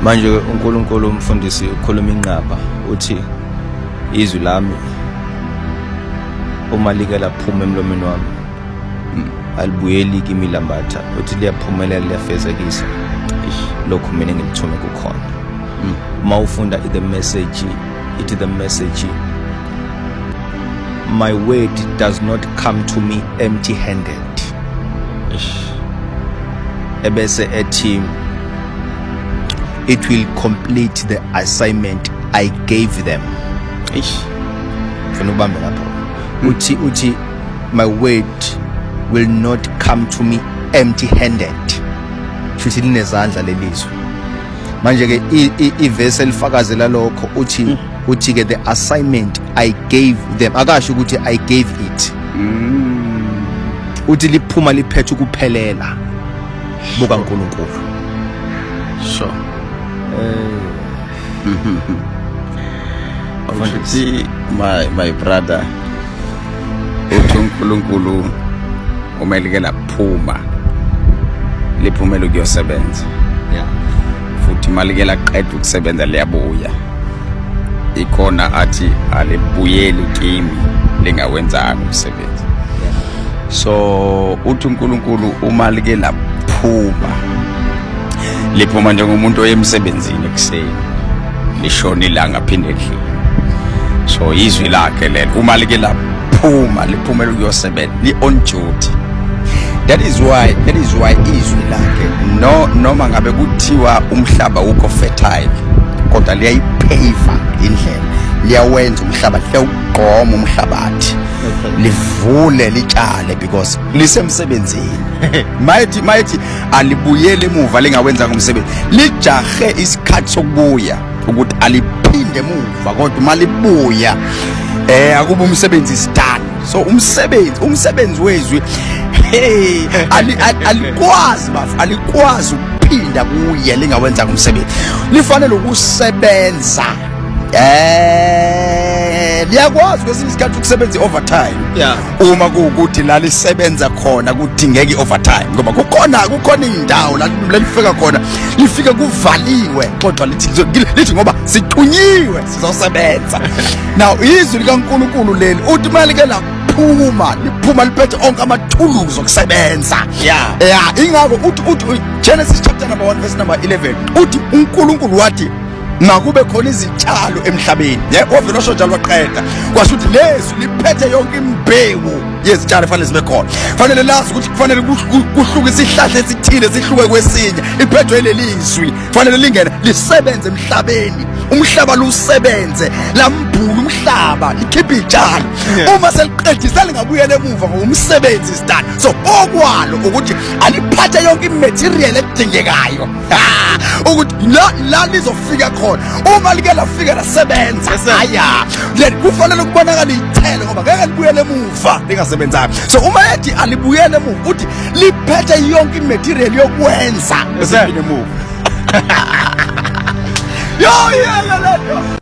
Manje uNkulunkulu, umfundisi, ukhuluma inqaba, uthi izwi lami uma like laphuma emlomeni wami alibuyeli kimi lambatha, uthi liyaphumelela, liyafezekisa lokhu mina engilithume kukhona. Uma ufunda The Message, ithi The Message, "My word does not come to me empty handed." Ebese ethi, "It will complete the assignment I gave them." Eish. Funa ubambe lapho. Uthi, "My word will not come to me empty handed." Shuthi linezandla lelizwi. Manje ke ivesi elifakazela lokho uthi ke, "The assignment I gave them." Akasho ukuthi "I gave it." Uthi liphuma liphethe ukuphelela buka uNkulunkulu. Sure. Uthi, my brother, uthi uNkulunkulu uma like laphuma, liphumela ukuyosebenza. Futhi malike laqeda ukusebenza, liyabuya. Ikhona athi alibuyeli kimi lingawenzanga umsebenzi. So uthi uNkulunkulu uma like laphuma, liphuma njengomuntu oye emsebenzini ekuseni, lishona ilanga aphinde endlini. So izwi lakhe lelo, uma like laphuma, liphumela ukuyosebenza, li on duty. That is why izwi lakhe, no, noma ngabe kuthiwa umhlaba ukho fertile, kodwa liyayipave indlela, liyawenza umhlaba, liyawugqoma umhlabathi, livule, litshale, because lisemsebenzini. Mayethi alibuyele emuva lingawenzanga umsebenzi, lijahe isikhathi sokubuya ukuthi aliphinde emuva, kodwa uma libuya akuba umsebenzi is done. So umsebenzi wezwi, hey, alikwazi bafu, alikwazi ukuphinda kuye lingawenzanga umsebenzi. Lifanele ukusebenza. Liyakwazi kwesinye isikhathi ukusebenza i-overtime uma kuwukuthi la lisebenza khona kudingeka i-overtime, ngoba kukhona indawo la lifika khona, lifike kuvaliwe, kodwa lithi ngoba sithunyiwe sizosebenza. Now izwi likaNkulunkulu leli, uthi malike laphuma, liphuma liphethe onke amathuluzi okusebenza. Yeah, ingakho uthi Genesis chapter number 1 verse number 11, uthi uNkulunkulu wathi makube khona izitshalo emhlabeni. Yeah, wavela washo njalo, waqeda, kwasho ukuthi lezwi liphethe yonke imbewu yezitshalo efanele zibe khona. Fanele lazi ukuthi kufanele kuhluke isihlahla esithile, sihluke kwesinye, iphethwe lelizwi. Fanele lingene, lisebenze emhlabeni, umhlaba lusebenze, lambhula umhlaba, likhiphe izitshalo. Uma seliqedile, selingabuyela emuva ngoba umsebenzi is done. So okwalo ukuthi aliphathe yonke imaterial edingekayo. Ah, ukuthi la lizofika khona, uma like lafika lasebenza, Yes, sir. aya then kufanele kubonakala iy'thelo, ngoba ngeke libuyele emuva lingasebenzanga. So uma ethi alibuyele emuva, uthi liphethe yonke imaterial yokwenza. Yes, sir. Emuva yo, yeka lento.